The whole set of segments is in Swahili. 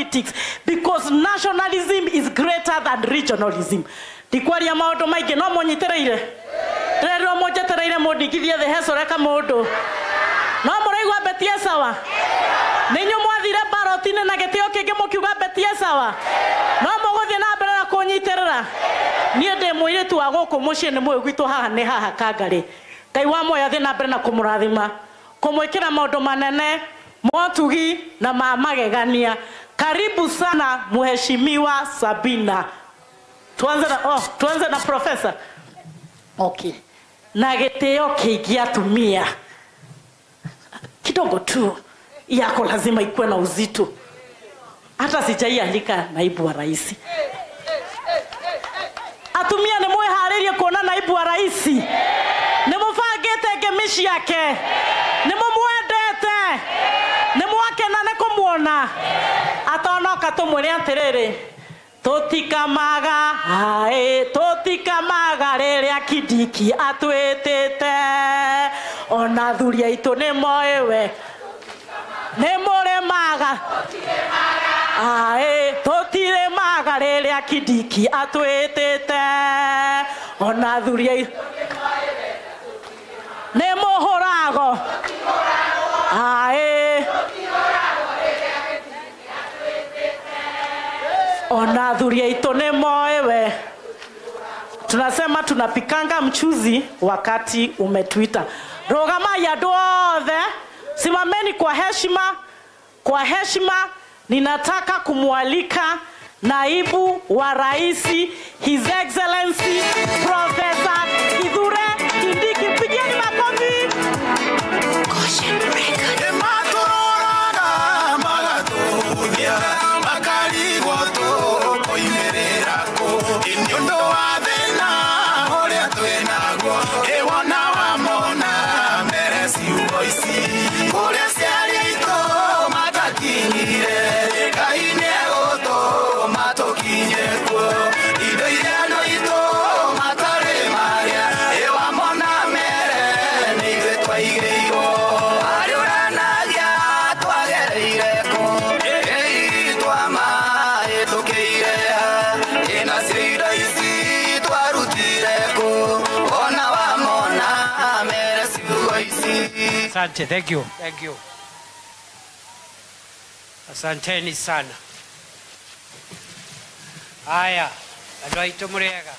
politics, because nationalism is greater than regionalism. Ndikwaria maundu maingi no munyitireire ndirerwo munjetereire mundingithie thi hecoreka mundu no muraigua Betty sawa. Ninyu mwathire barotine na gitio kingi mukiuga Betty sawa, no muguthie na mbere na kunyitirira. Nie ndi muiritu wa guku mucii ni mwi gwitu haha ni haha Kangari. Ngai wa moyo athie na mbere na kumurathima, kumwikira maundu manene motugi na ma magegania. Karibu sana Mheshimiwa Sabina. Tuanze na tuanze na professor. Okay. Na gitio kingi atumia kidogo tu yako lazima ikuwe na uzito. Hata sijaiandika naibu wa rais. Atumia ni mweharirie kuona naibu wa rais. Ni mubangite ngemi ciake. Ni mumwendete. Ni mwakena ni kumuona. Atonoka tumwire atiriri, tutikamaga ae, tutikamaga riria Kindiki atwitite. Ona thuri aitu ni moe we, ni murimaga ae, tutiremaga riria Kindiki atwitite. Ona thuri aitu ni muhurago ae, ona thuri aitu ni moe we. Tunasema tunapikanga mchuzi wakati umetuita. Rugamai andu othe, simameni kwa heshima. Kwa heshima ninataka kumwalika naibu wa rais, His Excellency Professor Kithure Kindiki. Pigieni makofi. Asante, thank you, thank you. Asanteni sana. Haya, andu aitu muriega.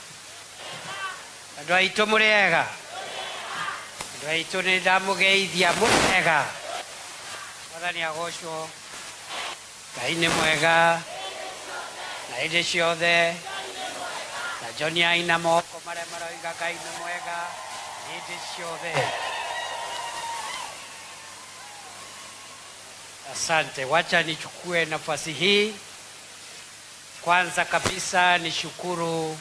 Andu aitu muriega. Andu aitu ni ndamugeithia muriega. Mwathani agocwo. Ngai ni mwega. Na hĩndĩ ciothe. Na John aina moko maria maroiga Ngai ni mwega hĩndĩ ciothe. Asante, wacha nichukue nafasi hii. Kwanza kabisa nishukuru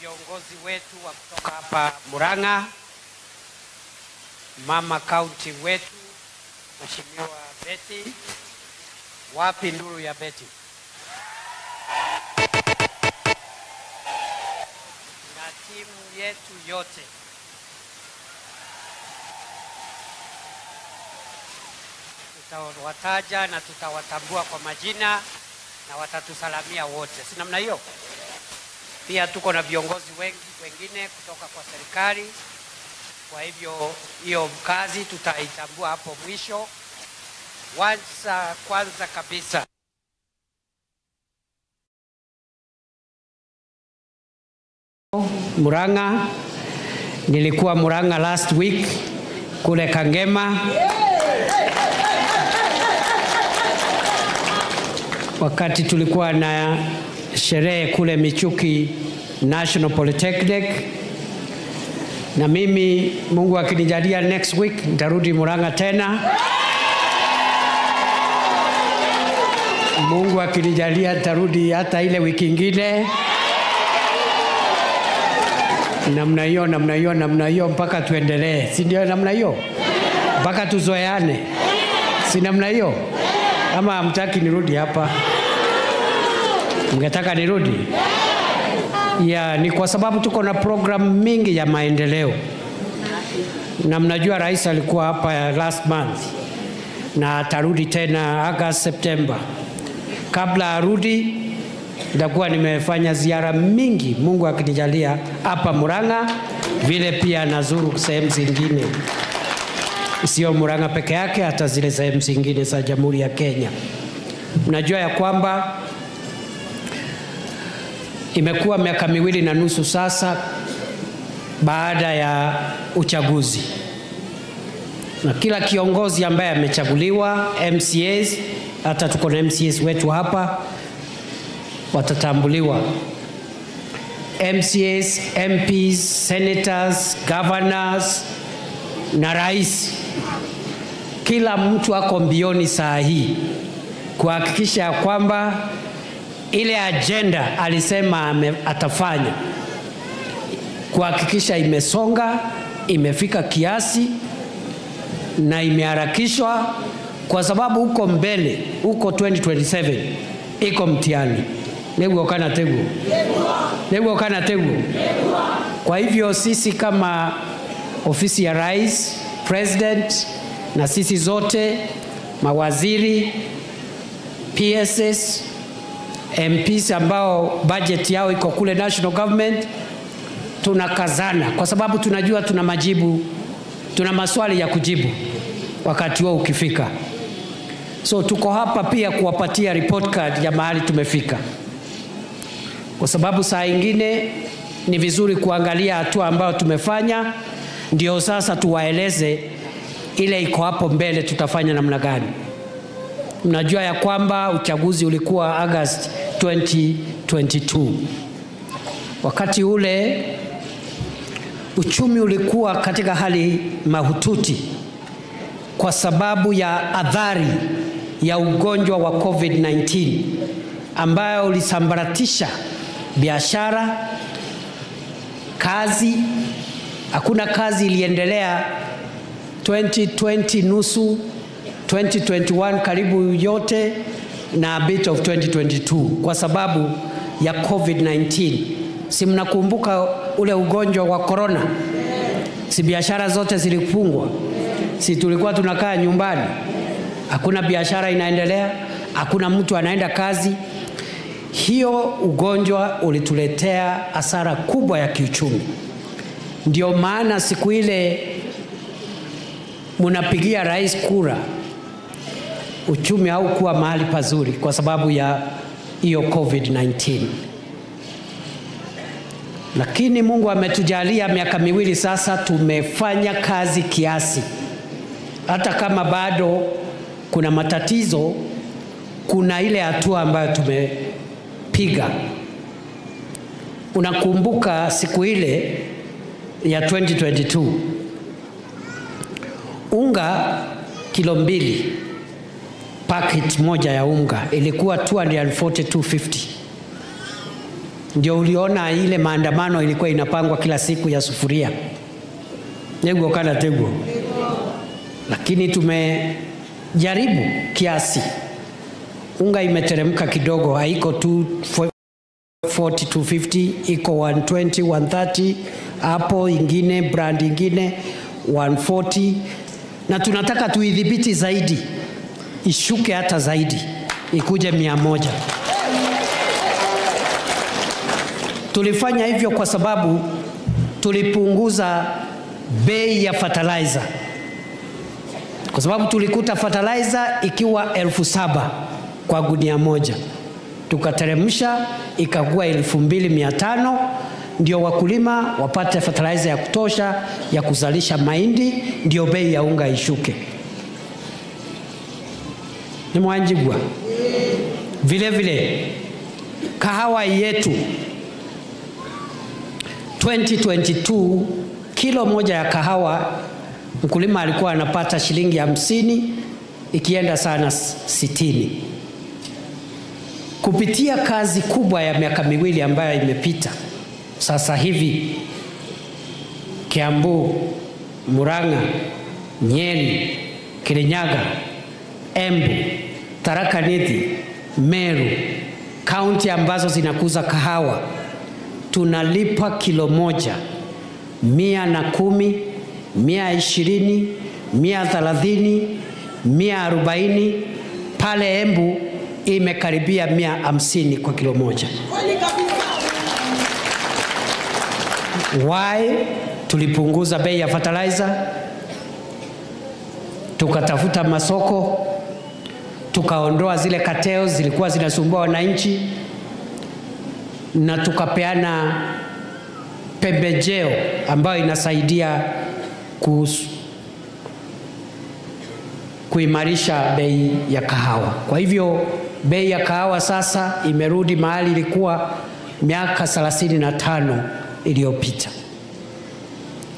viongozi wetu wa kutoka hapa Murang'a, mama county wetu Mheshimiwa Betty. Wapi nduru ya Betty? Na timu yetu yote. Tutawataja na tutawatambua kwa majina na watatusalamia wote. Si namna hiyo? Pia tuko na viongozi wengi wengine kutoka kwa serikali. Kwa hivyo hiyo kazi tutaitambua hapo mwisho. Kwanza kabisa Murang'a, nilikuwa Murang'a last week kule Kangema. Wakati tulikuwa na sherehe kule Michuki National Polytechnic. Na mimi Mungu akinijalia next week nitarudi Murang'a tena. Mungu akinijalia nitarudi hata ile wiki ingine. Namna hiyo, namna hiyo, namna hiyo mpaka tuendelee. Si ndio namna hiyo? Mpaka tuzoeane. Si namna hiyo? Ama hamtaki nirudi hapa? Mngetaka nirudi? Ya, ni kwa sababu tuko na program mingi ya maendeleo. Na mnajua rais alikuwa hapa last month na atarudi tena August, September. Kabla arudi nitakuwa nimefanya ziara mingi, Mungu akinijalia, hapa Murang'a, vile pia nazuru sehemu zingine, sio Murang'a peke yake, hata zile sehemu zingine za Jamhuri ya Kenya. Mnajua ya kwamba imekuwa miaka 2.5 sasa baada ya uchaguzi, na kila kiongozi ambaye amechaguliwa, MCAs, hata tuko na MCAs wetu hapa, watatambuliwa. MCAs, MPs, senators, governors na rais, kila mtu ako mbioni saa hii kuhakikisha kwamba ile agenda alisema atafanya, kuhakikisha imesonga, imefika kiasi na imeharakishwa, kwa sababu huko mbele, huko 2027 iko mtihani. Neguo kana teguo. Neguo kana teguo. Kwa hivyo sisi kama ofisi ya rais, president, na sisi zote, mawaziri, PSS, MPs ambao budget yao iko kule national government, tunakazana kwa sababu tunajua tuna majibu, tuna maswali ya kujibu wakati huo ukifika. So tuko hapa pia kuwapatia report card ya mahali tumefika, kwa sababu saa ingine ni vizuri kuangalia hatua ambayo tumefanya, ndio sasa tuwaeleze ile iko hapo mbele tutafanya namna gani. Mnajua ya kwamba uchaguzi ulikuwa August 2022. Wakati ule uchumi ulikuwa katika hali mahututi kwa sababu ya athari ya ugonjwa wa COVID-19 ambayo ulisambaratisha biashara, kazi. Hakuna kazi iliendelea 2020 nusu, 2021 karibu yote, na a bit of 2022 kwa sababu ya COVID-19. Si mnakumbuka ule ugonjwa wa corona? Si biashara zote zilifungwa? Si tulikuwa tunakaa nyumbani? Hakuna biashara inaendelea, hakuna mtu anaenda kazi. Hiyo ugonjwa ulituletea hasara kubwa ya kiuchumi. Ndio maana siku ile mnapigia rais kura, uchumi haukuwa mahali pazuri kwa sababu ya hiyo COVID-19. Lakini Mungu ametujalia miaka 2 sasa tumefanya kazi kiasi. Hata kama bado kuna matatizo, kuna ile hatua ambayo tumepiga. Unakumbuka siku ile ya 2022, unga kilo 2, packet moja ya unga ilikuwa 242.50. Ndio uliona ile maandamano ilikuwa inapangwa kila siku ya sufuria. Neguo kana teguo. Lakini tumejaribu kiasi. Unga imeteremka kidogo, haiko 240, 250, iko 120, 130, hapo ingine brand ingine 140, na tunataka tuidhibiti zaidi, ishuke hata zaidi, ikuje 100. Tulifanya hivyo kwa sababu tulipunguza bei ya fertilizer. Kwa sababu tulikuta fertilizer ikiwa 7,000 kwa gunia moja. Tukateremsha ikakuwa 2,500, ndio wakulima wapate fertilizer ya kutosha ya kuzalisha mahindi, ndio bei ya unga ishuke. Ni mwanjigwa. Vile vile kahawa yetu 2022 kilo moja ya kahawa mkulima alikuwa anapata shilingi 50, ikienda sana 60. Kupitia kazi kubwa ya miaka 2 ambayo imepita, sasa hivi Kiambu, Murang'a, Nyeri, Kirinyaga, Embu, Tharaka Nithi, Meru, kaunti ambazo zinakuza kahawa, tunalipa kilo moja 110, 120, 130, 140. Pale Embu imekaribia 150 kwa kilo moja. Why? Tulipunguza bei ya fertilizer, tukatafuta masoko, tukaondoa zile cartels zilikuwa zinasumbua wananchi, na tukapeana pembejeo ambayo inasaidia kuimarisha bei ya kahawa. Kwa hivyo bei ya kahawa sasa imerudi mahali ilikuwa miaka 35 iliyopita.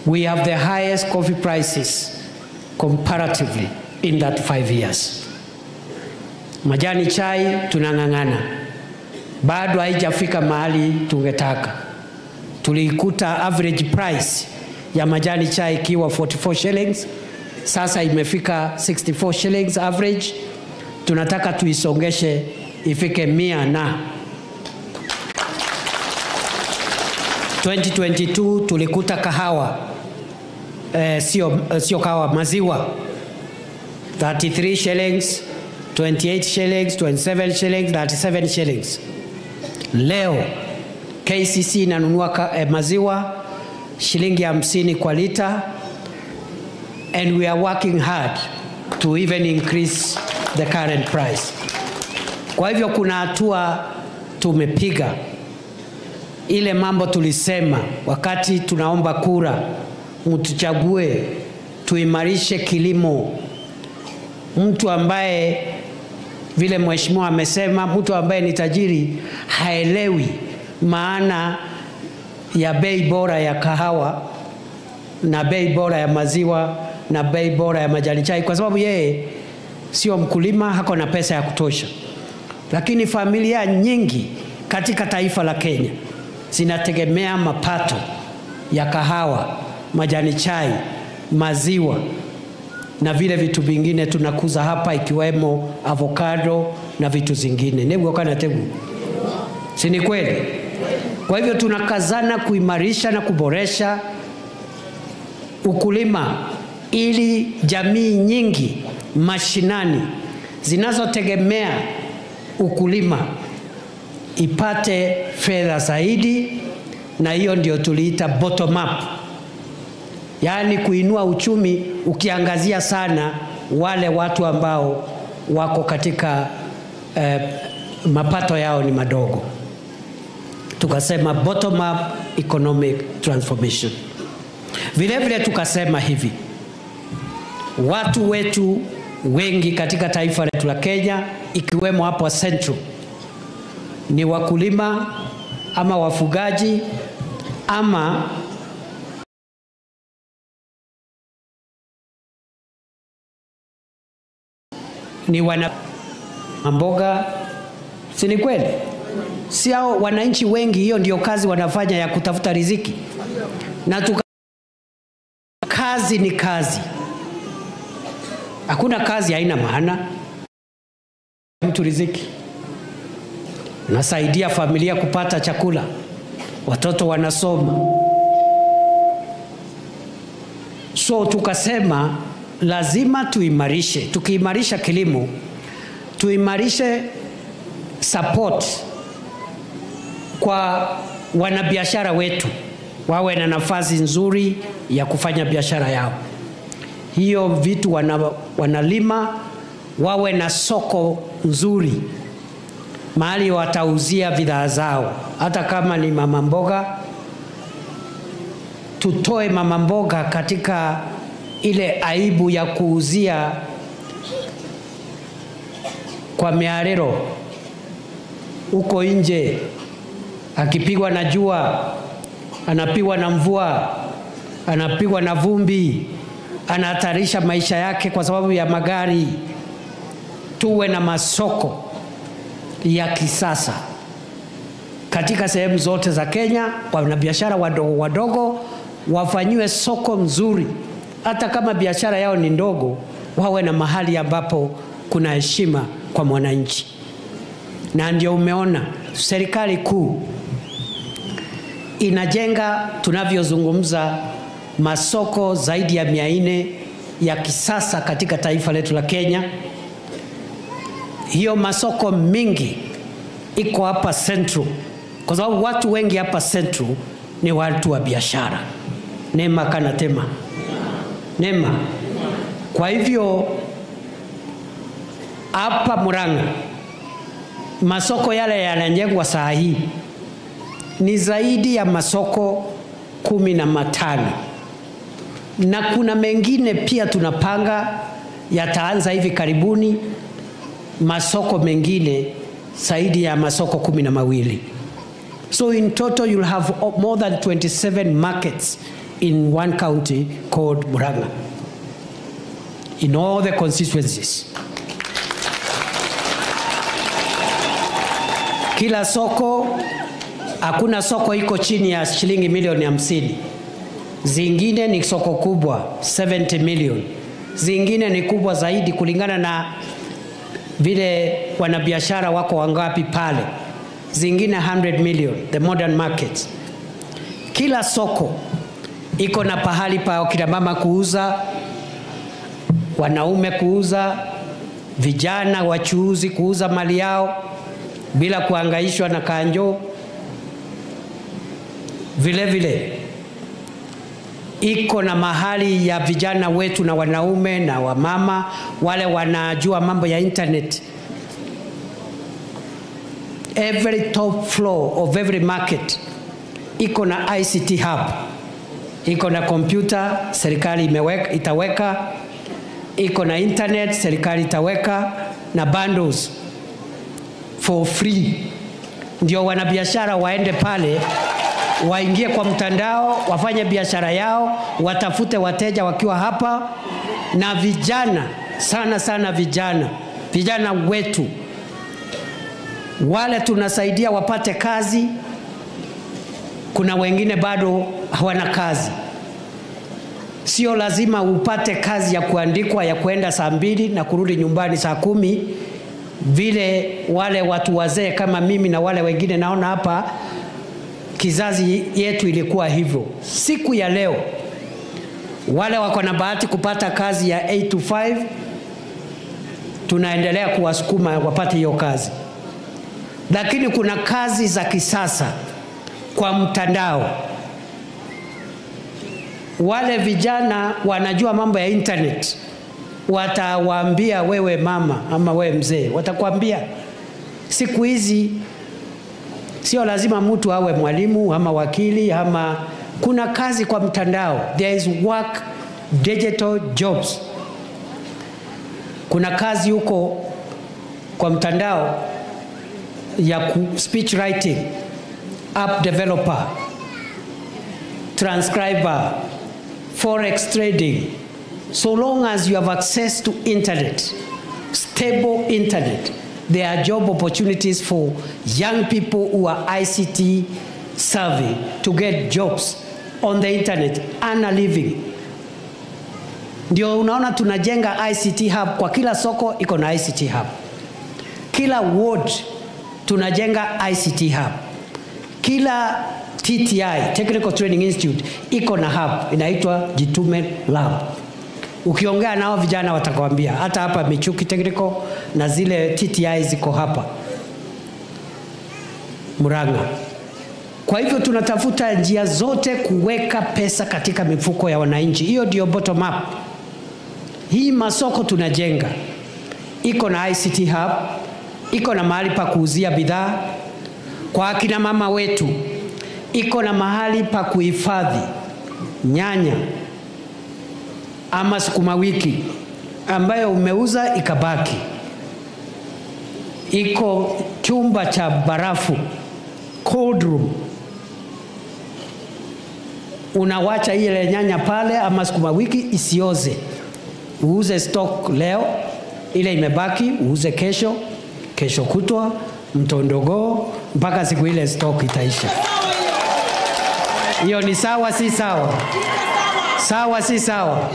We have the highest coffee prices comparatively in that 5 years. Majani chai tunang'ang'ana, bado haijafika mahali tungetaka. Tulikuta average price ya majani chai ikiwa 44 shillings, sasa imefika 64 shillings average. Tunataka tuisongeshe ifike 100 na 2022 tulikuta kahawa sio kahawa, maziwa 33 shillings, 28 shillings, 27 shillings, 37 shillings. Leo KCC inanunua maziwa shilingi 50 kwa lita, and we are working hard to even increase the current price. Kwa hivyo kuna hatua tumepiga. Ile mambo tulisema wakati tunaomba kura, mtuchague tuimarishe kilimo. Mtu ambaye, vile mheshimiwa amesema, mtu ambaye ni tajiri haelewi maana ya bei bora ya kahawa na bei bora ya maziwa na bei bora ya majani chai, kwa sababu yeye sio mkulima, hako na pesa ya kutosha. Lakini familia nyingi katika taifa la Kenya zinategemea mapato ya kahawa, majani chai, maziwa na vile vitu vingine tunakuza hapa, ikiwemo avocado na vitu zingine. Nebu kana tegu. Si ni kweli? Kwa hivyo tunakazana kuimarisha na kuboresha ukulima ili jamii nyingi mashinani zinazotegemea ukulima ipate fedha zaidi, na hiyo ndio tuliita bottom up. Yaani kuinua uchumi ukiangazia sana wale watu ambao wako katika mapato yao ni madogo. Tukasema bottom up economic transformation. Vile vile tukasema hivi, watu wetu wengi katika taifa letu la Kenya, ikiwemo hapo Central, ni wakulima ama wafugaji ama ni wana mboga. Si ni kweli? Si hao wananchi wengi hiyo ndio kazi wanafanya ya kutafuta riziki. Na kazi ni kazi. Hakuna kazi haina maana. Mtu riziki. Nasaidia familia kupata chakula. Watoto wanasoma. So tukasema lazima tuimarishe. Tukiimarisha kilimo, tuimarishe support kwa wanabiashara wetu, wawe na nafasi nzuri ya kufanya biashara yao. Hiyo vitu wanalima, wawe na soko nzuri mahali watauzia bidhaa zao. Hata kama ni mama mboga, tutoe mama mboga katika ile aibu ya kuuzia kwa miarero huko nje, akipigwa na jua, anapigwa na mvua, anapigwa na vumbi, anahatarisha maisha yake kwa sababu ya magari. Tuwe na masoko ya kisasa katika sehemu zote za Kenya. Wanabiashara wadogo wadogo wafanyiwe soko mzuri, hata kama biashara yao ni ndogo, wawe na mahali ambapo kuna heshima kwa mwananchi. Na ndio umeona serikali kuu inajenga, tunavyozungumza, masoko zaidi ya 400 ya kisasa katika taifa letu la Kenya. Hiyo masoko mingi iko hapa Central, kwa sababu watu wengi hapa Central ni watu wa biashara. Nema kana tema. Nema. Kwa hivyo hapa Murang'a masoko yale yanajengwa saa hii ni zaidi ya masoko 15, na kuna mengine pia tunapanga yataanza hivi karibuni, masoko mengine zaidi ya masoko 12. So in total you'll have more than 27 markets in one county called Murang'a, in all the constituencies. Kila soko, hakuna soko iko chini ya shilingi milioni 50. Zingine ni soko kubwa 70 million. Zingine ni kubwa zaidi kulingana na vile wanabiashara wako wangapi pale. Zingine 100 million, the modern markets. Kila soko iko na pahali pa kina mama kuuza, wanaume kuuza, vijana wachuuzi kuuza mali yao bila kuhangaishwa na kanjo. Vile vile iko na mahali ya vijana wetu na wanaume na wamama wale wanajua mambo ya internet. Every top floor of every market iko na ICT hub, iko na computer serikali imeweka, itaweka, iko na internet serikali itaweka, na bundles for free, ndio wanabiashara waende pale, waingie kwa mtandao, wafanye biashara yao, watafute wateja wakiwa hapa. Na vijana, sana sana vijana, vijana wetu wale tunasaidia wapate kazi. Kuna wengine bado hawana kazi. Sio lazima upate kazi ya kuandikwa ya kuenda saa 2 na kurudi nyumbani saa 10, vile wale watu wazee kama mimi na wale wengine naona hapa, kizazi yetu ilikuwa hivyo. Siku ya leo wale wako na bahati kupata kazi ya 8 to 5, tunaendelea kuwasukuma wapate hiyo kazi. Lakini kuna kazi za kisasa kwa mtandao. Wale vijana wanajua mambo ya internet, watawaambia wewe mama ama wewe mzee, watakwambia siku hizi sio lazima mtu awe mwalimu ama wakili ama, kuna kazi kwa mtandao. There is work, digital jobs. Kuna kazi huko kwa mtandao ya speech writing, app developer, transcriber, forex trading. So long as you have access to internet, stable internet, there are job opportunities for young people who are ICT savvy to get jobs on the internet and a living. Ndio unaona tunajenga ICT hub kwa kila soko iko na ICT hub. Kila ward tunajenga ICT hub. Kila TTI, Technical Training Institute, iko na hub inaitwa Jitume Lab. Ukiongea nao vijana watakwambia. Hata hapa Michuki Technical na zile TTI ziko hapa Murang'a. Kwa hivyo tunatafuta njia zote kuweka pesa katika mifuko ya wananchi. Hiyo ndio bottom up. Hii masoko tunajenga iko na ICT hub, iko na mahali pa kuuzia bidhaa kwa akina mama wetu, iko na mahali pa kuhifadhi nyanya ama sukuma wiki ambayo umeuza ikabaki. Iko chumba cha barafu, cold room. Unawacha ile nyanya pale ama sukuma wiki isioze. Uuze stock leo, ile imebaki uuze kesho, kesho kutwa, mtondogoo, mpaka siku ile stock itaisha. Hiyo ni sawa si sawa? Sawa si sawa?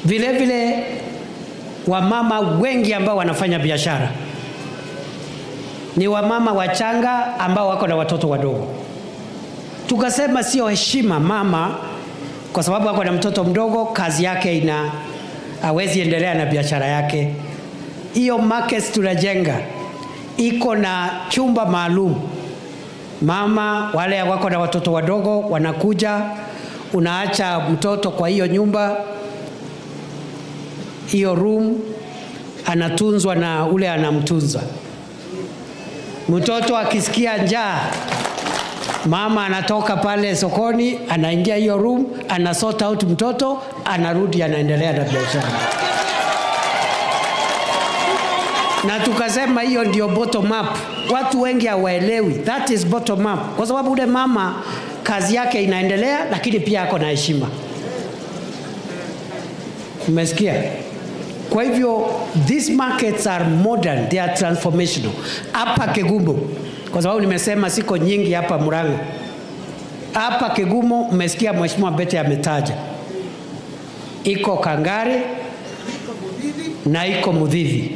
Vile vile wamama wengi ambao wanafanya biashara ni wamama wachanga ambao wako na watoto wadogo. Tukasema sio heshima mama, kwa sababu wako na mtoto mdogo, kazi yake ina hawezi endelea na biashara yake. Hiyo markets tunajenga iko na chumba maalum. Mama wale wako na watoto wadogo wanakuja, unaacha mtoto kwa hiyo nyumba, hiyo room, anatunzwa na ule anamtunza. Mtoto akisikia njaa, mama anatoka pale sokoni, anaingia hiyo room, ana sort out mtoto, anarudi anaendelea na biashara. Na tukasema hiyo ndio bottom up. Watu wengi hawaelewi. That is bottom up. Kwa sababu ule mama kazi yake inaendelea, lakini pia ako na heshima. Umesikia? Kwa hivyo these markets are modern, they are transformational. Hapa Kigumo, kwa sababu nimesema siko nyingi hapa Murang'a. Hapa Kigumo mmesikia Mheshimiwa Mbete ametaja. Iko Kangare na iko Muthithi.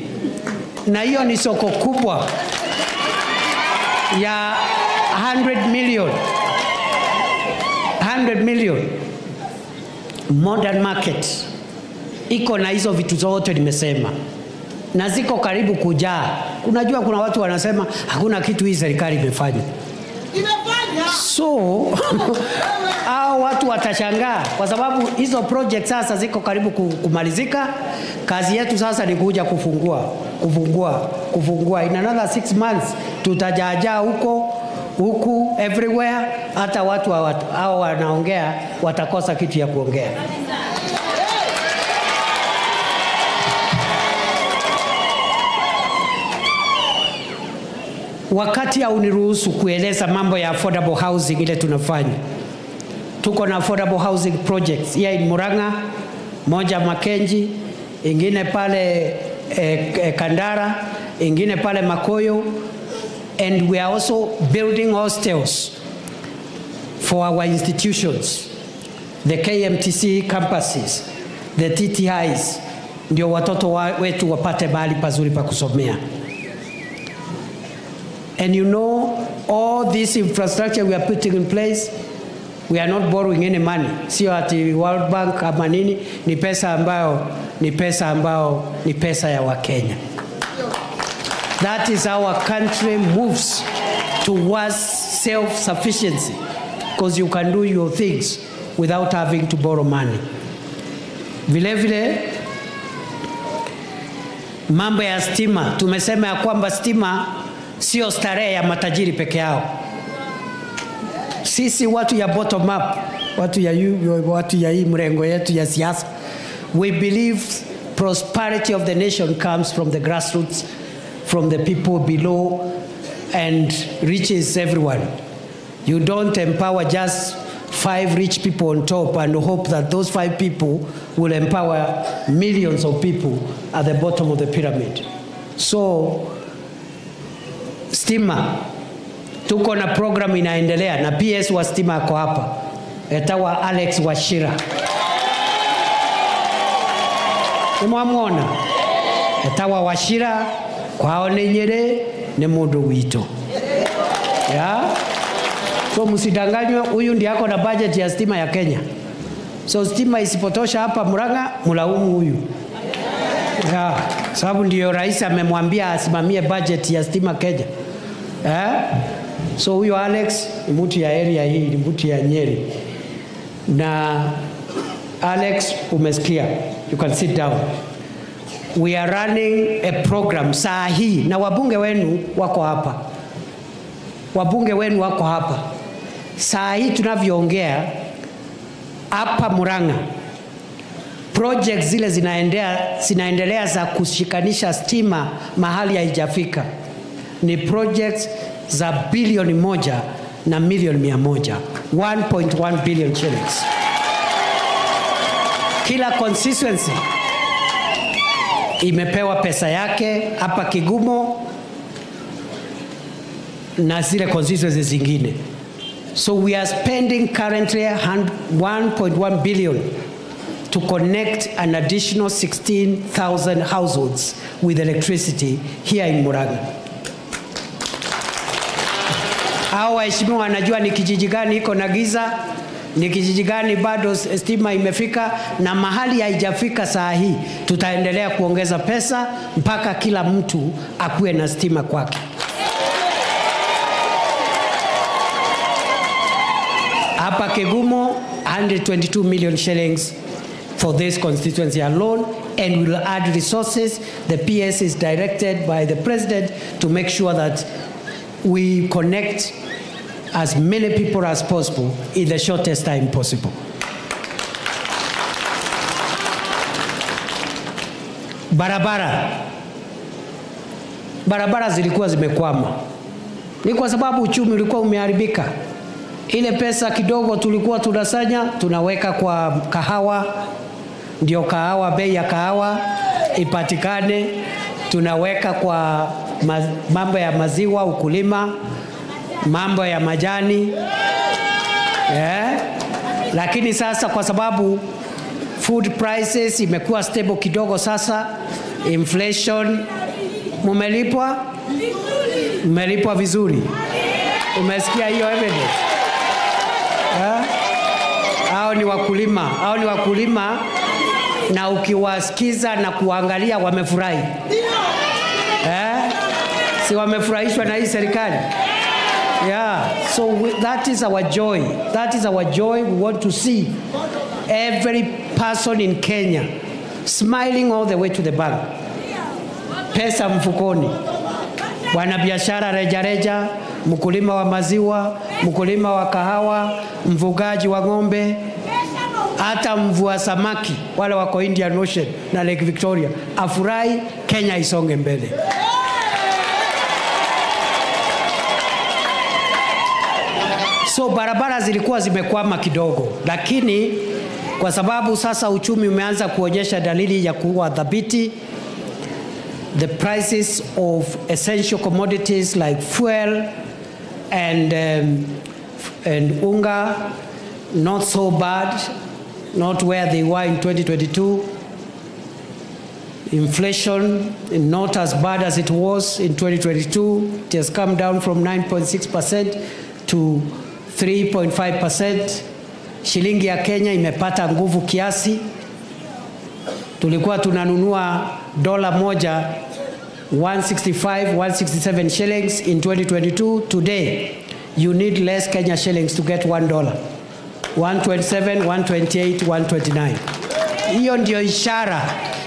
Na hiyo ni soko kubwa ya 100 million. 100 million modern market. Iko na hizo vitu zote nimesema. Na ziko karibu kujaa. Unajua kuna watu wanasema hakuna kitu hii serikali imefanya. So hao watu watashangaa kwa sababu hizo project sasa ziko karibu kumalizika. Kazi yetu sasa ni kuja kufungua, kufungua, kufungua. In another 6 months tutajaajaa huko, huku, everywhere. Hata watu hao wanaongea watakosa kitu ya kuongea. Wakati hauniruhusu kueleza mambo ya affordable housing ile tunafanya. Tuko na affordable housing projects here in Murang'a, moja Makenji, ingine pale Kandara, ingine pale Makoyo, and we are also building hostels for our institutions, the KMTC campuses, the TTIs, ndio watoto wetu wapate mahali pazuri pa kusomea. And you know, all this infrastructure we are putting in place, we are not borrowing any money. Sio ati World Bank ama nini, ni pesa ambayo, ni pesa ambayo, ni pesa ya Wakenya. That is how our country moves towards self-sufficiency, because you can do your things without having to borrow money. Vile vile, mambo ya stima, tumesema ya kwamba stima sio starehe ya matajiri peke yao. Sisi watu ya bottom up, watu ya hii mrengo yetu ya siasa, we believe prosperity of the nation comes from the grassroots, from the people below, and reaches everyone. You don't empower just 5 rich people on top and hope that those 5 people will empower millions of people at the bottom of the pyramid. So, stima, tuko na program inaendelea na PS wa stima ako hapa, etawa Alex Wachira. Nimwamwona etawa Wachira kwao ni Nyeri ni mundu wito. Yeah? So msidanganywe, huyu ndiye ako na budget ya stima ya Kenya. So stima isipotosha hapa Murang'a, mlaumu huyu. Yeah, sababu ndio rais amemwambia asimamie budget ya stima Kenya. So huyo Alex ni mtu ya area hii, ni mtu ya Nyeri. Na Alex, umesikia, you can sit down. We are running a program saa hii na wabunge wenu wako hapa. Wabunge wenu wako hapa. Saa hii tunavyoongea hapa Murang'a, projects zile zinaendelea za kushikanisha stima mahali haijafika ni projects za bilioni 1 na milioni 100, 1.1 billion shillings. Kila constituency imepewa pesa yake hapa Kigumo na zile constituencies zingine. So we are spending currently 1.1 billion to connect an additional 16,000 households with electricity here in Murang'a. Hao waheshimiwa wanajua ni kijiji gani iko na giza, Ni kijiji gani bado stima imefika, na mahali haijafika saa hii tutaendelea kuongeza pesa mpaka kila mtu akuwe na stima kwake. Hapa Kigumo, 122 million shillings for this constituency alone, and we'll add resources. The PS is directed by the president to make sure that we connect as many people as possible in the shortest time possible. Barabara. Barabara zilikuwa zimekwama. Ni kwa sababu uchumi ulikuwa umeharibika. Ile pesa kidogo tulikuwa tunasanya, tunaweka kwa kahawa, ndio kahawa, bei ya kahawa ipatikane, tunaweka kwa mambo ya maziwa, ukulima, mambo ya majani. Lakini sasa kwa sababu food prices imekuwa stable kidogo sasa, inflation, mumelipwa? Mmelipwa vizuri. Umesikia hiyo evidence? Hao ni wakulima, hao ni wakulima, na ukiwasikiza na kuangalia wamefurahi. Si wamefurahishwa na hii serikali? Yeah, so that is our joy. That is our joy. We want to see every person in Kenya smiling all the way to the bank. Pesa mfukoni. Wanabiashara rejareja, mkulima wa maziwa, mkulima wa kahawa, mfugaji wa ng'ombe, hata mvua samaki wale wako Indian Ocean na Lake Victoria afurahi, Kenya isonge mbele. So barabara zilikuwa zimekwama kidogo, lakini kwa sababu sasa uchumi umeanza kuonyesha dalili ya kuwa dhabiti, the prices of essential commodities like fuel and unga, not so bad, not where they were in 2022. Inflation, not as bad as it was in 2022. It has come down from 9.6% to 3.5%. Shilingi ya Kenya imepata nguvu kiasi. Tulikuwa tunanunua dola moja 165, 167 shillings in 2022. Today, you need less Kenya shillings to get $1. 127, 128, 129. Hiyo ndio ishara.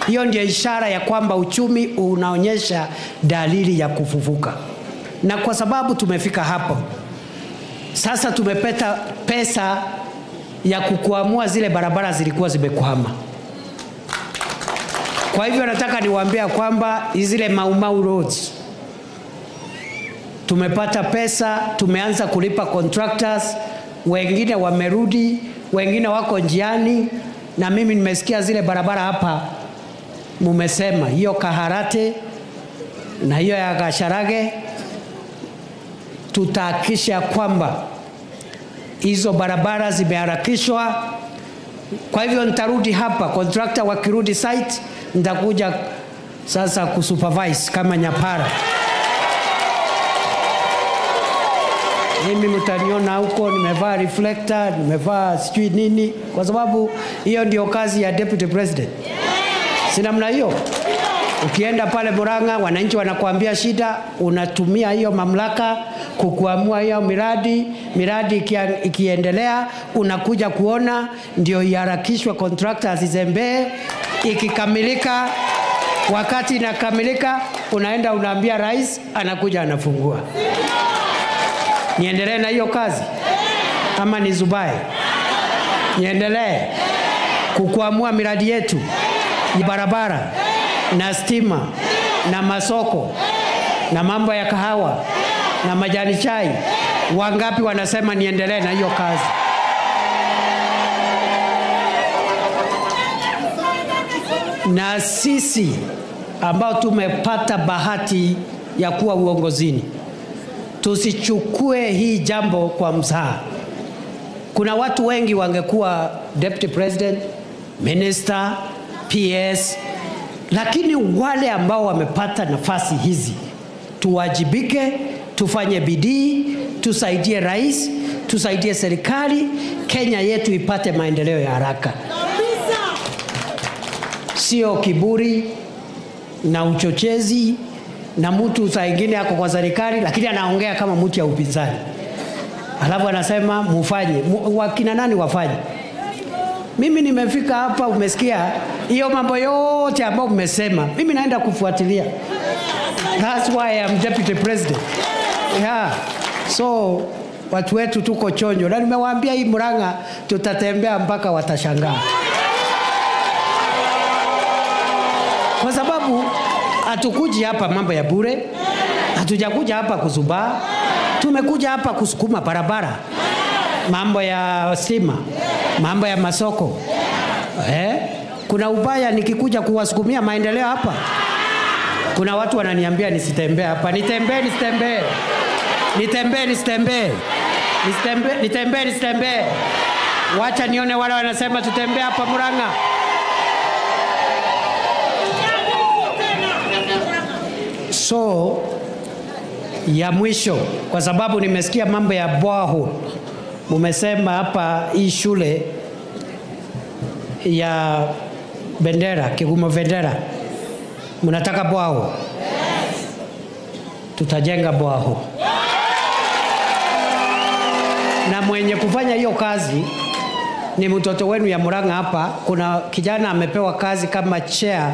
Hiyo ndio ishara ya kwamba uchumi unaonyesha dalili ya kufufuka. Na kwa sababu tumefika hapo, sasa tumepata pesa ya kukuamua zile barabara zilikuwa zimekwama. Kwa hivyo nataka niwaambie kwamba zile Mau Mau roads tumepata pesa, tumeanza kulipa contractors, wengine wamerudi, wengine wako njiani, na mimi nimesikia zile barabara hapa mumesema hiyo Kaharate na hiyo ya Gasharage, tutahakikisha kwamba hizo barabara zimeharakishwa. Kwa hivyo nitarudi hapa, contractor wakirudi site, nitakuja sasa kusupervise kama nyapara. Mimi mtaniona huko nimevaa reflector, nimevaa sijui nini, kwa sababu hiyo ndio kazi ya deputy president. Si namna hiyo? Ukienda pale Murang'a, wananchi wanakuambia shida, unatumia hiyo mamlaka kukuamua hiyo miradi, miradi ikiendelea, unakuja kuona ndio iharakishwe, contractor asizembee, ikikamilika, wakati inakamilika, unaenda unaambia rais, anakuja anafungua. Niendelee na hiyo kazi? Ama nizubae? Niendelee kukuamua miradi yetu, barabara na stima na masoko na mambo ya kahawa na majani chai. Wangapi wanasema niendelee na hiyo kazi? Na sisi ambao tumepata bahati ya kuwa uongozini, tusichukue hii jambo kwa mzaha. Kuna watu wengi wangekuwa deputy president, minister, PS, lakini wale ambao wamepata nafasi hizi, tuwajibike, tufanye bidii, tusaidie rais, tusaidie serikali, Kenya yetu ipate maendeleo ya haraka. Sio kiburi na uchochezi na mtu saa ingine ako kwa serikali lakini anaongea kama mtu ya upinzani. Alafu anasema mufanye, wakina nani wafanye? Mimi nimefika hapa, umesikia hiyo mambo yote ambayo mmesema. Mimi naenda kufuatilia. That's why I am deputy president. Yeah. So watu wetu tuko chonjo. Na nimewaambia hii Murang'a tutatembea mpaka watashangaa. Kwa sababu hatukuji hapa mambo ya bure. Hatujakuja hapa kuzubaa. Tumekuja hapa kusukuma barabara. Mambo ya stima, mambo ya masoko. Kuna ubaya nikikuja kuwasukumia maendeleo hapa? Kuna watu wananiambia nisitembee hapa. Nitembee, nisitembee. Nitembee, nisitembee. Nisitembee, nitembee, nisitembee. Wacha nione wale wanasema tutembee hapa Murang'a. So ya mwisho, kwa sababu nimesikia mambo ya bwaho. Mumesema hapa hii shule ya Bendera, Kigumo Bendera, mnataka bwaho. Tutajenga bwaho. Na mwenye kufanya hiyo kazi ni mtoto wenu ya Murang'a hapa. Kuna kijana amepewa kazi kama chair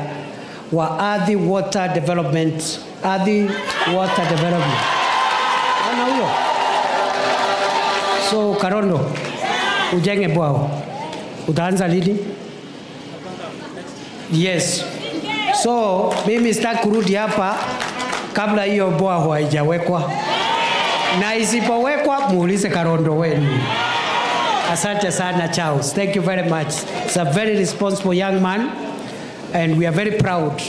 wa Ardhi Water Development. Ardhi Water Development. Ana huyo. So Karondo, ujenge bwao. Utaanza lini? Yes. So mimi sitaki kurudi hapa kabla hiyo bwao haijawekwa. Na isipowekwa muulize Karondo wenu. Asante sana Charles. Thank you very much. It's a very responsible young man, and we are very proud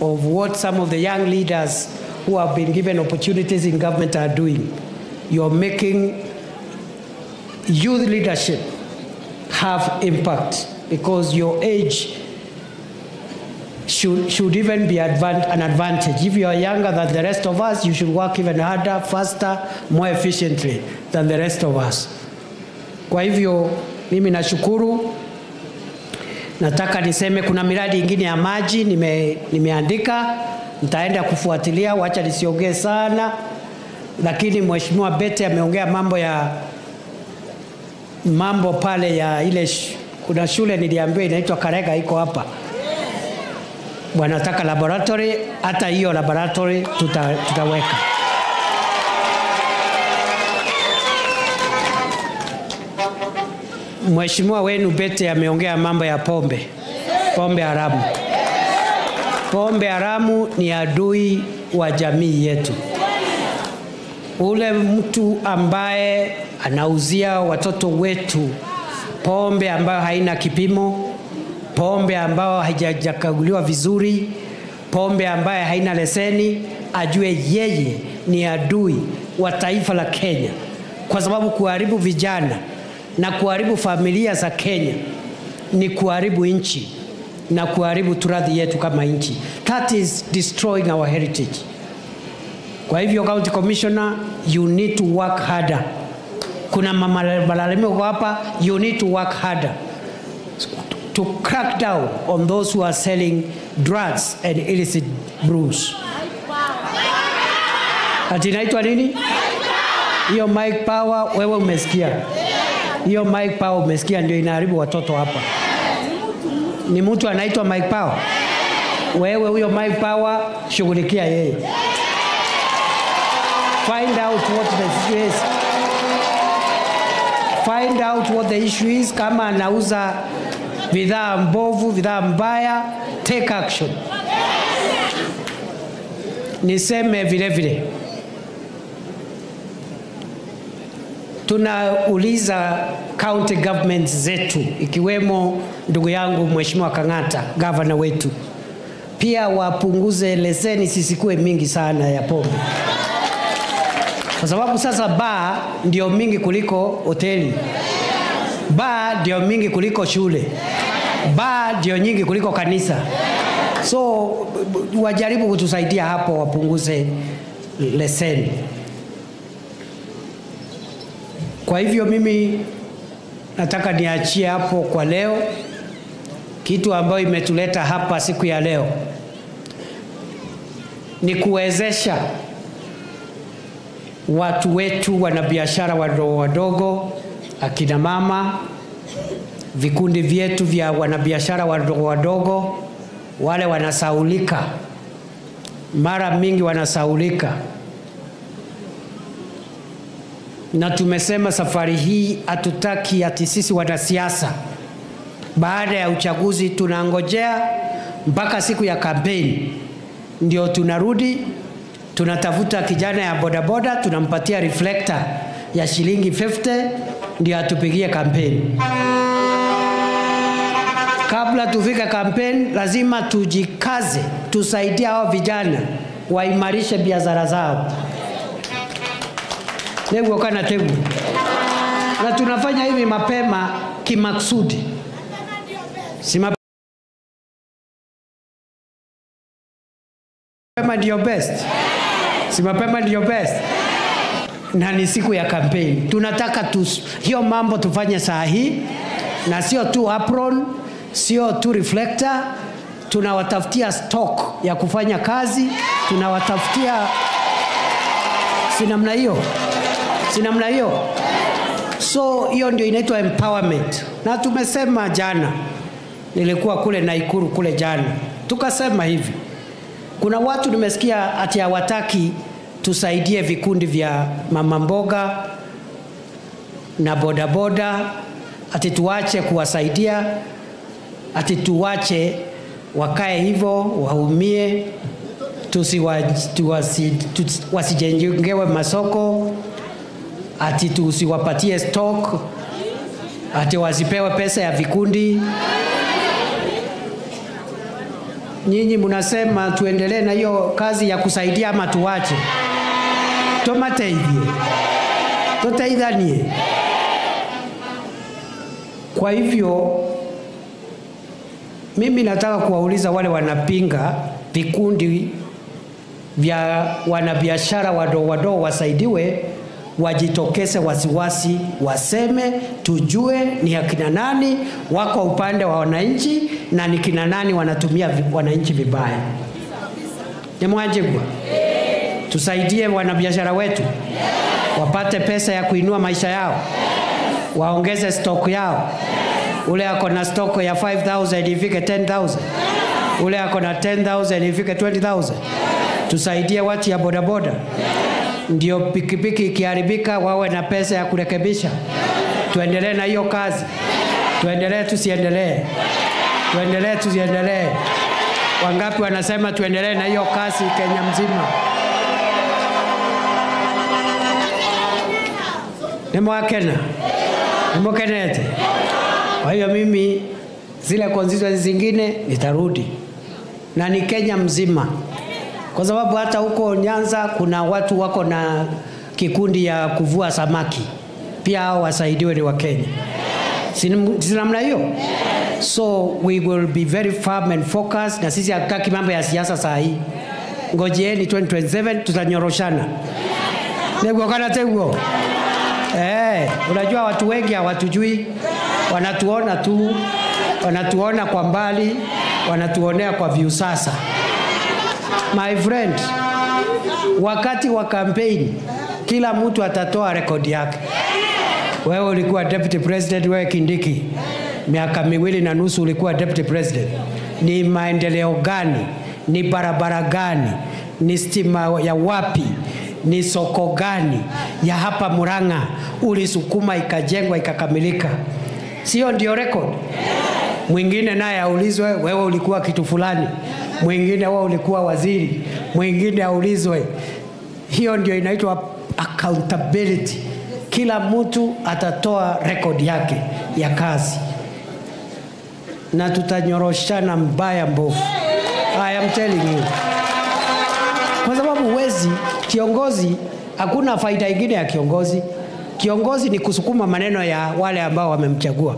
of what some of the young leaders who have been given opportunities in government are doing. You're making youth leadership have impact, because your age should even be an advantage. If you are younger than the rest of us, you should work even harder, faster, more efficiently than the rest of us. Kwa hivyo, mimi nashukuru. Nataka niseme kuna miradi ingine ya maji nimeandika, nitaenda kufuatilia, wacha nisiongee sana. Lakini Mheshimiwa Bete ameongea mambo pale ya ile kuna shule niliambiwa inaitwa Karega iko hapa. Wanataka laboratory, hata hiyo laboratory tutaweka. Mheshimiwa wenu Bete ameongea mambo ya pombe. Pombe haramu. Pombe haramu ni adui wa jamii yetu. Ule mtu ambaye anauzia watoto wetu pombe ambayo haina kipimo, pombe ambayo haijakaguliwa vizuri, pombe ambayo haina leseni, ajue yeye ni adui wa taifa la Kenya. Kwa sababu kuharibu vijana na kuharibu familia za Kenya ni kuharibu nchi na kuharibu turathi yetu kama nchi. That is destroying our heritage. Kwa hivyo County Commissioner, you need to work harder. Kuna malalamiko hapa, you need to work harder to crack down on those who are selling drugs and illicit brews. Ati inaitwa nini? Hiyo Mike Power wewe umesikia. Hiyo Mike Power umesikia ndio inaharibu watoto hapa. Ni mtu anaitwa Mike Power. Wewe huyo Mike Power shughulikia yeye. Find out what the issue is. Find out what the issue is. Kama anauza bidhaa mbovu, bidhaa mbaya, take action. Niseme vile vile, tunauliza county governments zetu, ikiwemo ndugu yangu Mheshimiwa Kang'ata, governor wetu, pia wapunguze leseni sisikue mingi sana ya pombe. Kwa sababu sasa bar ndio mingi kuliko hoteli. Bar ndio mingi kuliko shule. Bar ndio nyingi kuliko kanisa. So wajaribu kutusaidia hapo, wapunguze leseni. Kwa hivyo mimi nataka niachie hapo kwa leo. Kitu ambayo imetuleta hapa siku ya leo ni kuwezesha watu wetu, wanabiashara wadogo wadogo, akina mama, vikundi vyetu vya wanabiashara wadogo wadogo, wale wanasaulika, mara mingi wanasaulika. Na tumesema safari hii hatutaki ati sisi wanasiasa baada ya uchaguzi tunangojea mpaka siku ya kampeni ndio tunarudi tunatafuta kijana ya bodaboda tunampatia reflector ya shilingi 50 ndio atupigie kampeni. Kabla tufike kampeni lazima tujikaze, tusaidie hao vijana waimarishe biashara zao. Negu kana tegu. Na tunafanya hivi mapema kimaksudi. Si mapema ndio best. Si mapema ndio best. Na ni siku ya kampeni. Tunataka hiyo mambo tufanye saa hii, na sio tu apron, sio tu reflector, tunawatafutia stock ya kufanya kazi, tunawatafutia si namna hiyo. Si namna hiyo. So hiyo ndio inaitwa empowerment. Na tumesema jana, nilikuwa kule Naikuru kule jana, tukasema hivi. Kuna watu nimesikia ati hawataki tusaidie vikundi vya mama mboga na bodaboda, ati tuache kuwasaidia, ati tuache wakae hivyo waumie, wasijengewe masoko, ati tusiwapatie stock, ati wasipewe pesa ya vikundi. Nyinyi mnasema tuendelee na hiyo kazi ya kusaidia ama tuache? Tomateidie. Toteidhanie. Kwa hivyo mimi nataka kuwauliza wale wanapinga vikundi vya wanabiashara wadogo wadogo wasaidiwe, wajitokeze wasiwasi, waseme tujue ni akina nani wako upande wa wananchi na ni kina nani wanatumia wananchi vibaya. Nyamwajigwa. Tusaidie wanabiashara wetu wapate pesa ya kuinua maisha yao, waongeze stock yao. Ule ako na stock ya 5,000 ifike 10,000. Ule ako na 10,000 ifike 20,000. Tusaidie watu ya bodaboda, ndio pikipiki ikiharibika wawe na pesa ya kurekebisha. Tuendelee na hiyo kazi. Tuendelee tusiendelee? Tuendelee tusiendelee? Wangapi wanasema tuendelee na hiyo kazi Kenya mzima? Nimwakena. Nimwakenete. Kwa hiyo mimi zile constituency zingine nitarudi. Na ni Kenya mzima. Kwa sababu hata huko Nyanza kuna watu wako na kikundi ya kuvua samaki. Pia hao wasaidiwe, ni wa Kenya. Si namna hiyo? So we will be very firm and focused. Na sisi hatutaki mambo ya siasa saa hii. Ngojeeni 2027 tutanyoroshana. Nego kana tego. Unajua watu wengi hawatujui. Wanatuona tu, wanatuona kwa mbali, wanatuonea kwa viusasa. My friend, wakati wa campaign kila mtu atatoa rekodi yake. Wewe ulikuwa deputy president, wewe Kindiki, miaka 2.5 ulikuwa deputy president. Ni maendeleo gani? Ni barabara gani? Ni stima ya wapi? Ni soko gani ya hapa Murang'a ulisukuma ikajengwa ikakamilika? Sio ndio record? Mwingine naye aulizwe, wewe ulikuwa kitu fulani. Mwingine wewe ulikuwa waziri. Mwingine aulizwe. Hiyo ndio inaitwa accountability. Kila mtu atatoa record yake ya kazi. Na tutanyoroshana mbaya mbovu. I am telling you. Kwa sababu huwezi, kiongozi, hakuna faida ingine ya kiongozi. Kiongozi ni kusukuma maneno ya wale ambao wamemchagua.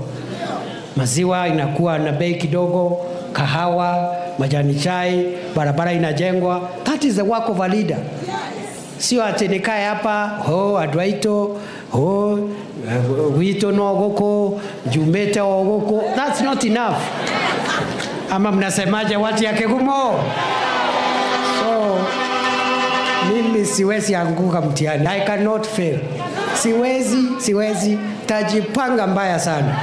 Maziwa inakuwa na bei kidogo, kahawa, majani chai, barabara inajengwa. That is the work of a leader. Sio ati nikae hapa, ho Adwaito, ho Wito no goko, jumete ogoko. That's not enough. Ama mnasemaje watu ya Kigumo? So mimi siwezi anguka mtihani. I cannot fail. Siwezi. Tajipanga mbaya sana.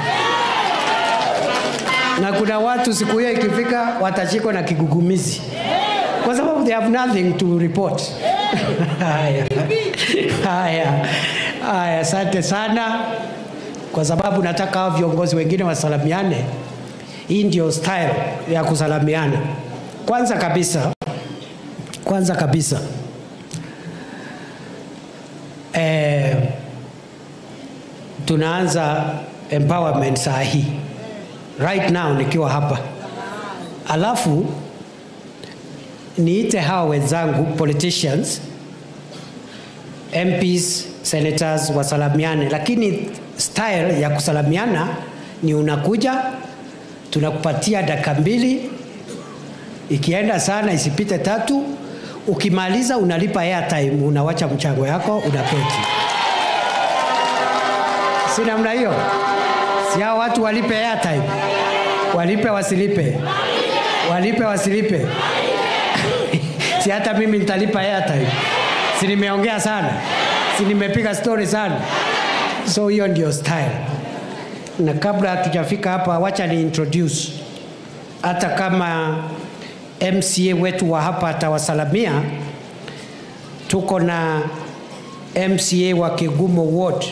Na kuna watu siku hiyo ikifika watashikwa na kigugumizi. Kwa sababu they have nothing to report. Haya. Haya, asante sana. Kwa sababu nataka hao viongozi wengine wasalamiane. Hii ndio style ya kusalamiana. Kwanza kabisa tunaanza empowerment saa hii. Right now nikiwa hapa. Alafu niite hawa wenzangu politicians, MPs, senators wasalamiane. Lakini style ya kusalamiana ni unakuja, tunakupatia dakika 2, ikienda sana isipite 3, ukimaliza unalipa airtime, unawacha mchango yako, unaketi. Si namna hiyo? Si hao watu walipe airtime? Walipe wasilipe? Walipe wasilipe? Si hata mimi nitalipa airtime. Si nimeongea sana? Si nimepiga story sana? So hiyo ndio style. Na kabla hatujafika hapa, wacha ni introduce. Hata kama MCA wetu wa hapa atawasalamia, tuko na MCA wa Kigumo Ward,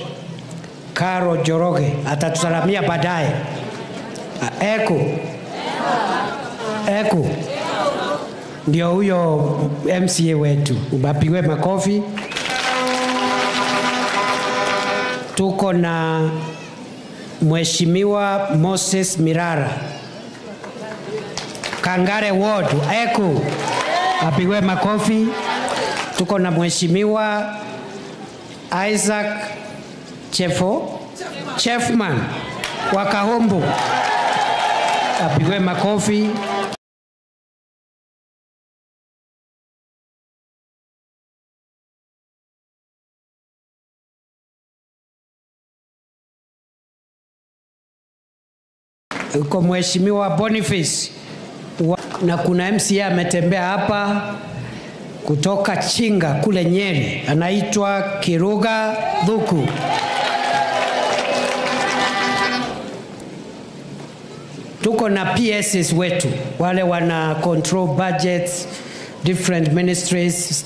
Caro Njoroge, atatusalamia baadaye. Eko. Ndio huyo MCA wetu. Ubapiwe makofi. Tuko na Mheshimiwa Moses Mirara, Kangare Ward, Eko. Apigwe makofi. Tuko na Mheshimiwa Isaac Chefman wa Kahombo. Apigwe makofi. Uko Mheshimiwa Boniface, na kuna MCA ametembea hapa kutoka Chinga kule Nyeri, anaitwa Kiruga Dhuku. Tuko na PSs wetu, wale wana control budgets, different ministries,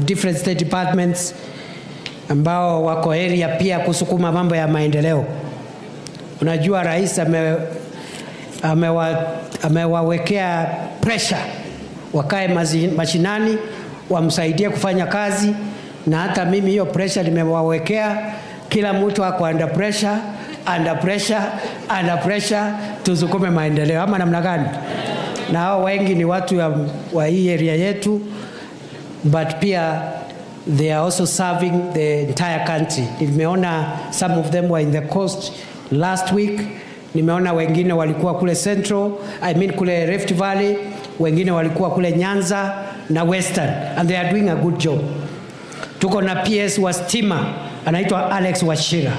different state departments, ambao wako area pia kusukuma mambo ya maendeleo. Unajua rais amewawekea pressure wakae mashinani wamsaidie kufanya kazi, na hata mimi hiyo pressure nimewawekea. Kila mtu ako under pressure, under pressure, under pressure, tusukume maendeleo ama namna gani? Na hao wengi ni watu wa hii area yetu, but pia they are also serving the entire country. Nimeona some of them were in the coast last week. Nimeona wengine walikuwa kule Central, I mean kule Rift Valley, wengine walikuwa kule Nyanza na Western, and they are doing a good job. Tuko na PS wa Stima, anaitwa Alex Wachira.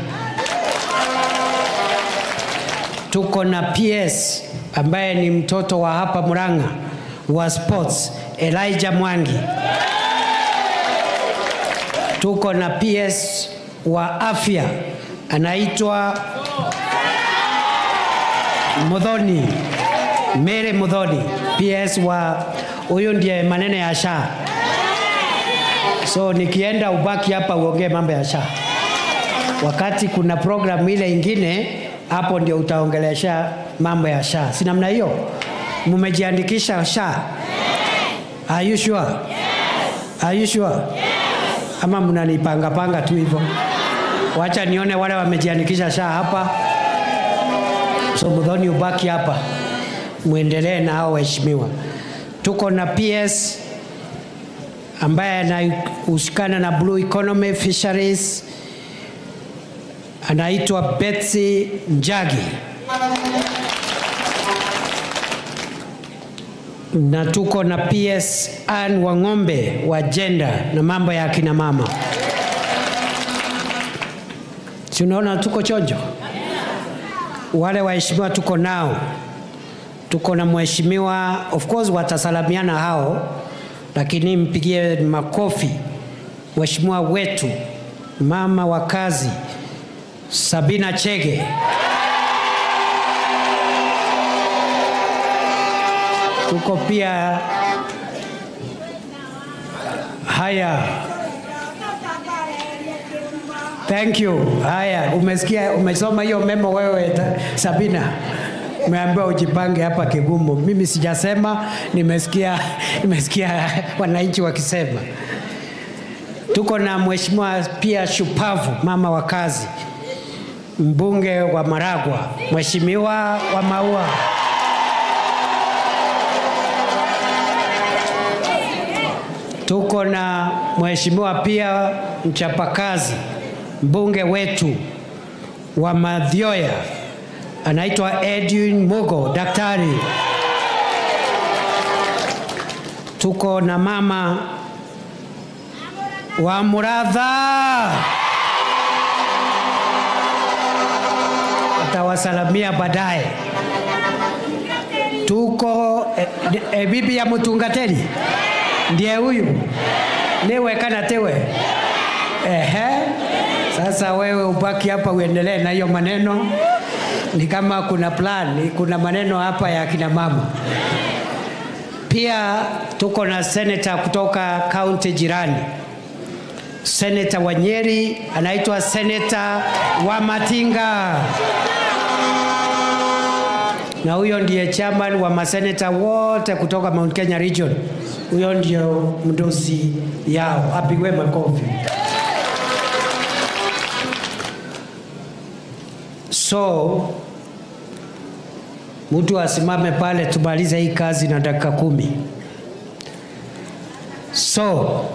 Tuko na PS ambaye ni mtoto wa hapa Murang'a wa sports, Elijah Mwangi. Tuko na PS wa afya, anaitwa Muthoni, Mary Muthoni, PS wa huyu ndiye maneno ya SHA. So nikienda ubaki hapa uongee mambo ya SHA. Wakati kuna program ile ingine, hapo ndio utaongelesha mambo ya SHA. Si namna hiyo? Mumejiandikisha SHA? Are you sure? Yes. Are you sure? Yes. Ama mnanipanga panga tu hivyo? Wacha nione wale wamejiandikisha SHA hapa. So Muthoni ubaki hapa, muendelee na hao waheshimiwa. Tuko na PS ambaye anahusikana na Blue Economy, Fisheries, anaitwa Betsy Njagi. Na tuko na PS Ann Wang'ombe wa gender na mambo ya akina mama. Si unaona tuko chonjo? Wale waheshimiwa tuko nao, tuko na mheshimiwa, of course watasalamiana hao, lakini mpigie makofi mheshimiwa wetu mama wa kazi Sabina Chege. Tuko pia haya, thank you. Haya, umesikia, umesoma hiyo memo wewe Sabina? Umeambiwa ujipange hapa Kigumo. Mimi sijasema, nimesikia wananchi wakisema. Tuko na mheshimiwa pia shupavu, mama wa kazi, mbunge wa Maragwa, mheshimiwa wa Maua. Tuko na mheshimiwa pia mchapakazi, mbunge wetu wa Mathioya, anaitwa Edwin Mugo, daktari. Tuko na mama wa Muratha, atawasalamia baadaye. Tuko bibi ya Mutungateri, ndiye huyu niwe kana tewe. Ehe, sasa wewe ubaki hapa uendelee na hiyo maneno. Ni kama kuna plan, kuna maneno hapa ya kina mama. Pia tuko na senator kutoka county jirani, Senator wa Nyeri, anaitwa Senator Wamatinga, na huyo ndiye chairman wa maseneta wote kutoka Mount Kenya region. Huyo ndio mdosi yao, apigwe makofi. So mtu asimame pale tumalize hii kazi na dakika 10. So